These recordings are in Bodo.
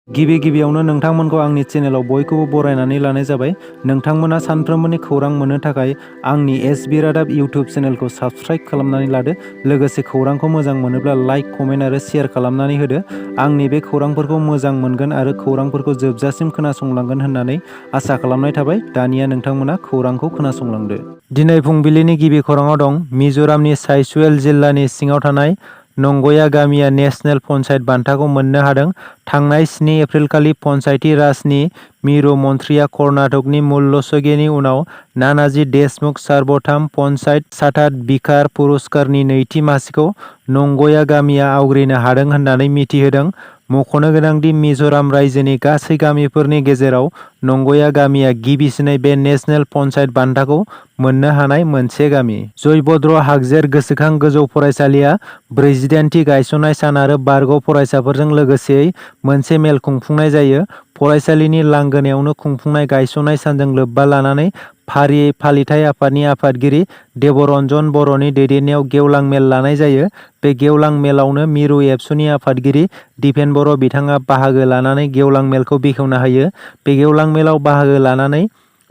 गिबियावनो नोंथांमोनखौ आंनि चेनेलाव बयखौबो बरायनानै लानाय जाबाय। नोंथांमोना सानफ्रोमबोनि खौरां मोननो थाखाय आंनि एसबि रादाब इउटिउब चेनेलखौ साबस्क्राइब खालामनानै लादो। लोगोसे खौरांखौ मोजां मोनोब्ला लाइक, कमेन्ट आरो शेयार खालामनानै होदो। आंनि बे खौरांफोरखौ मोजां मोनगोन आरो खौरांफोरखौ जोबजासिम खोनासंलांगोन होननानै आसा खालामनाय थाबाय। दानिया नोंथांमोना खौरांखौ खोनासंलांदो। दिनै फुंबिलिनि गिबि खौराङाव दं। मिज'रामनि साइसुएल जिल्लानि सिङाव थानाय नंगया गामिया नेशनेल पन्चायत बान्थाखौ मोननो हादों। थांनाय 7 एप्रिलखालि पन्चायती राजनि मिरु मन्थ्रिया कर्नाटकनि मुल्लुगेनि उनाव नानाजी देशमुख सार्वथाम पन्चायत सत्ताधिकार पुरस्कारनि नैथि मासिखौ नंगया गामिया आवग्रिनो हादों होननानै मिथिहोदों। मख'नो गोनांदि मिज'राम रायजोनि गासै गामिफोरनि गेजेराव नंगया गामिया गिबिसिनै बे नेशनेल पन्चायत बान्थाखौ मोननो हानाय मोनसे गामि। जयभद्र हागजेर गोसोखां गोजौ फरायसालिया 40थि गायसननाय सान आरो बारग' फरायसाफोरजों लोगोसेयै मोनसे मेल खुंफुंनाय जायो। फरायसालिनि लांगोनायावनो खुंफुंनाय गायसननाय सानजों लोब्बा लानानै फारियै फालिथाय आफादनि आफादगिरि देबरन्जन बर'नि दैदेननायाव गेवलां मेल लानाय जायो। बे गेवलां मेलावनो मिरु एबसुनि आफादगिरि दिपेन बर' बिथाङा बाहागो लानानै गेवलां मेलखौ बेखेवना होयो। बे गेवलां मेलाव बाहागो लानानै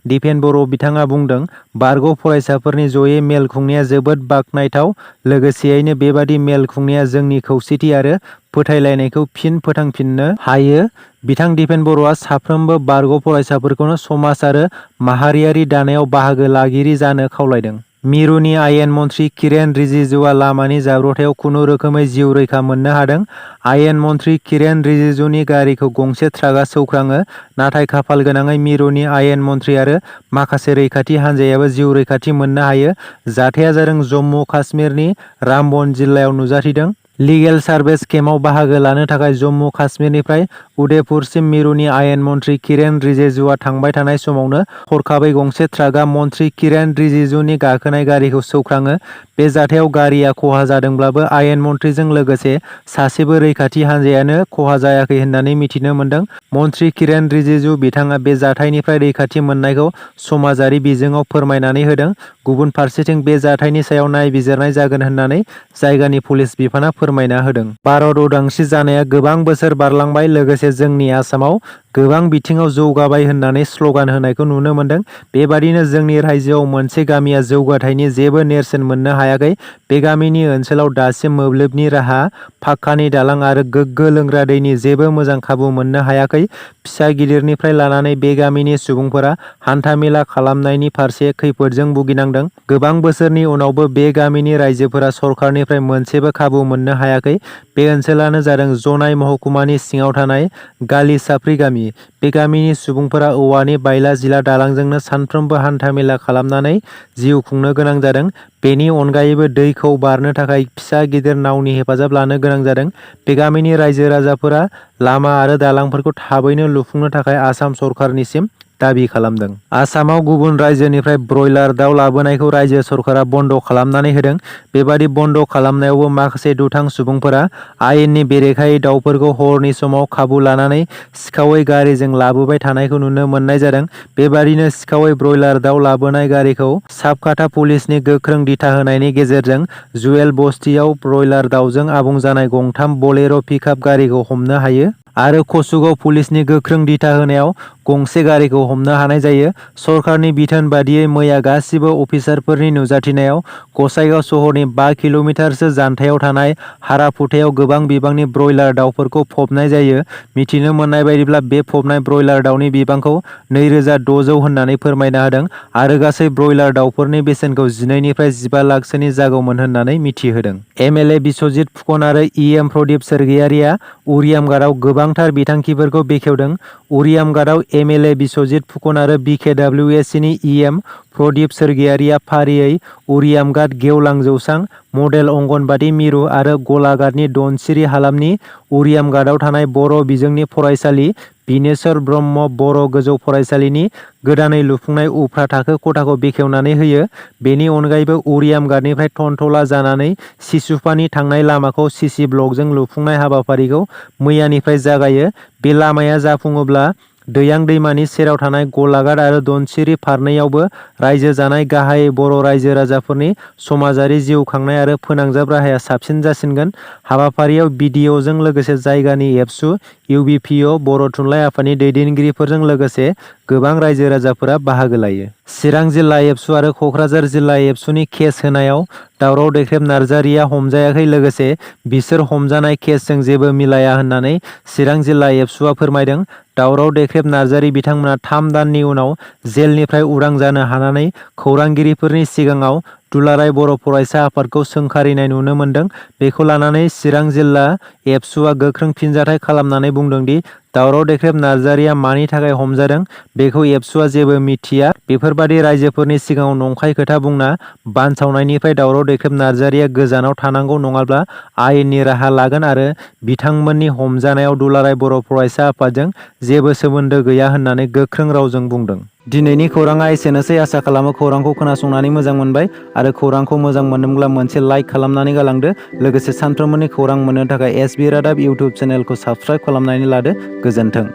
दिपेन बर' बिथाङा बुंदों, बारग' फरायसाफोरनि जयै मेल खुंनाया जोबोद बाखनायथाव। लोगोसेयैनो बेबादि मेल खुंनाया जोंनि खौसेथि आरो फोथायलायनायखौ फिन फोथांफिननो हायो। बिथां दिपेन बर'आ साफ्रोमबो बारग' फरायसाफोरखौनो समाज आरो माहारियारि दानायाव बाहागो लागिरि जानो खावलायदों। मिरुनि आयेन मन्थ्रि किरेन रिजिजुआ लामानि जाब्रबथायाव खुनु रोखोमै जिउ रैखा मोननो हादों। आयेन मन्थ्रि किरेन रिजिजुनि गारिखौ गंसे ट्राकआ सौख्राङो। नाथाय खाफाल गोनाङै मिरुनि आयेन मन्थ्रि आरो माखासे रैखाथि हान्जायाबो जिउ रैखाथि मोननो हायो। जाथाया जादों जम्मु काश्मीरनि रामबन जिल्लायाव नुजाथिदों। लिगेल सार्भिस केम्पआव बाहागो लानो थाखाय जम्मु काश्मीरनिफ्राय उदयपुरसिम मिरुनि आयेन मन्थ्रि किरेन रिजिजुआ थांबाय थानाय समावनो हरखाबै गंसे ट्राकआ मन्थ्रि किरेन रिजिजुनि गाखोनाय गारिखौ सौख्राङो। बे जाथायाव गारिया खहा जादोंब्लाबो आयेन मन्थ्रिजों लोगोसे सासेबो रैखाथि हान्जायानो खहा जायाखै होननानै मिथिनो मोन्दों। मन्थ्रि किरेन रिजिजु बिथाङा बे जाथायनिफ्राय रैखाथि मोननायखौ समाजारि बिजोङाव फोरमायनानै होदों। गुबुन फारसेथिं बे जाथायनि सायाव नायबिजिरनाय जागोन होननानै जायगानि पुलिस बिफाना फोरमायना होदों। भारत उदांस्रि जानाया गोबां बोसोर बारलांबाय, लोगोसे जोंनि आसामाव गोबां बिथिङाव जौगाबाय होननानै स्ल'गान होनायखौ नुनो मोन्दों। बेबादिनो जोंनि रायजोआव मोनसे गामिया जौगाथायनि जेबो नेरसोन मोननो हायाखै। बे गामिनि ओनसोलाव दासिम मोब्लिबनि राहा, पाक्कानि दालां आरो गोग्गो लोंग्रा दैनि जेबो मोजां खाबु मोननो हायाखै। फिसा गिदिरनिफ्राय लानानै बे गामिनि सुबुंफोरा हान्था-मेला खालामनायनि फारसे खैफोदजों भुगिनांदों। गोबां बोसोरनि उनावबो बे गामिनि रायजोफोरा सरखारनिफ्राय मोनसेबो खाबु मोननो हायाखै। बे ओनसोलानो जादों जनाइ महकुमानि सिङाव थानाय गालिसाफ्रि गामि। बे गामिनि सुबुंफोरा औवानि बायला-जिला दालांजोंनो सानफ्रोमबो हान्था-मेला खालामनानै जिउ खुंनो गोनां जादों। बेनि अनगायैबो दैखौ बारनो थाखाय फिसा गिदिर नावनि हेफाजाब लानो गोनां जादों। बे गामिनि रायजो-राजाफोरा लामा आरो दालांफोरखौ थाबैनो लुफुंनो थाखाय आसाम सरकारनिसिम दाबि खालामदों। आसामाव गुबुन रायजोनिफ्राय ब्रयलार दाउ लाबोनायखौ रायजो सरकारा बन्द' खालामनानै होदों। बेबादि बन्द' खालामनायावबो माखासे दुथां सुबुंफोरा आयेननि बेरेखायै दाउफोरखौ हरनि समाव खाबु लानानै सिखावै गारिजों लाबोबाय थानायखौ नुनो मोननाय जादों। बेबादिनो सिखावै ब्रयलार दाउ लाबोनाय गारिखौ साबकाटा पुलिसनि गोख्रों दिथा होनायनि गेजेरजों जुवेल बस्तियाव ब्रयलार दाउजों आबुं जानाय गंथाम बलेर' पिकआप गारिखौ हमनो हायो। आरो कसुगाव पुलिसनि गोख्रों दिथा होनायाव गंसे गारिखौ हमनो हानाय जायो। सरकारनि बिथोन बादियै मैया गासिबो अफिसारफोरनि नुजाथिनायाव गसाइगाव सहरनि 5 किल'मिटारसो जानथायाव थानाय हाराफुथायाव गोबां बिबांनि ब्रयलार दाउफोरखौ फबनाय जायो। मिथिनो मोननाय बायदिब्ला बे फबनाय ब्रयलार दाउनि बिबांखौ 2600 होननानै फोरमायना होदों आरो गासै ब्रयलार दाउफोरनि बेसेनखौ 12 निफ्राय 15 लाखसोनि जागौमोन होननानै मिथिहोदों। एमएलए बिस्वजित फुकन आरो इएम प्रदीप सरगयारिआ उरियामघाटआव गोबांथार बिथांखिफोरखौ बेखेवदों। उरियामघाटआव एमएलए बिस्वजित फुकन आरो बिकेडब्लिउएसनि इएम प्रदीप सरगयारिआ फारियै उरियामघाट गेवलां जौसां, मडेल अंगनबादि मिरु आरो गलाघाटनि धनसिरि हालामनि उरियामघाटआव थानाय बर' बिजोंनि फरायसालि बिनेश्वर ब्रह्म बर' गोजौ फरायसालिनि गोदानै लुफुंनाय उफ्रा थाखो खथाखौ बेखेवनानै होयो। बेनि अनगायैबो उरियामघाटनिफ्राय टनटला जानानै सिसुपानि थांनाय लामाखौ सिसि ब्लकजों लुफुंनाय हाबाफारिखौ मैयानिफ्राय जागायो। बे लामाया जाफुङोब्ला दैयां दैमानि सेराव थानाय गलाघाट आरो धनसिरि फारनैयावबो रायजो जानाय गाहाय बर' रायजो राजाफोरनि समाजारि जिउ खांनाय आरो फोनांजाब राहाया साबसिन जासिनगोन। हाबाफारियाव बिडिअ'जों लोगोसे जायगानि एबसु, इउबिपिअ, बर' थुनलाइ आफादनि दैदेनगिरिफोरजों लोगोसे गोबां रायजो राजाफोरा बाहागो लायो। चिरां जिल्ला एबसु आरो क'क्राझार जिल्ला एबसुनि केस होनायाव दावराव देख्रेब नार्जारिया हमजायाखै, लोगोसे बिसोर हमजानाय केसजों जेबो मिलाया होननानै चिरां जिल्ला एबसुआ फोरमायदों। दावराव देख्रेब नार्जारि बिथांमोना 3 दाननि उनाव जेलनिफ्राय उदां जानो हानानै खौरांगिरिफोरनि सिगाङाव दुलाराय बर' फरायसा आफादखौ सोंखारिनाय नुनो मोन्दों। बेखौ लानानै चिरां जिल्ला एबसुआ गोख्रों फिनजाथाय खालामनानै बुंदोंदि दावराव देख्रेब नार्जारिया मानि थाखाय हमजादों बेखौ एबसुआ जेबो मिथिया। बेफोरबादि रायजोफोरनि सिगाङाव नंखाय खोथा बुंना बानसावनायनिफ्राय दावराव देख्रेब नार्जारिया गोजानाव थानांगौ, नङाब्ला आयेननि राहा लागोन आरो बिथांमोननि हमजानायाव दुलाराय बर' फरायसा आफादजों जेबो सोमोन्दो गैया होननानै गोख्रों रावजों बुंदों। दिनैनि खौराङा एसेनोसै। आसा खालामो खौरांखौ खोनासंनानै मोजां मोनबाय आरो खौरांखौ मोजां मोनदोंब्ला मोनसे लाइक खालामनानै गालांदो। लोगोसे सानफ्रोमबोनि खौरां मोननो थाखाय एसबि रादाब इउटुब चेनेलखौ साबस्क्राइब खालामनानै लादो। गोजोन्थों।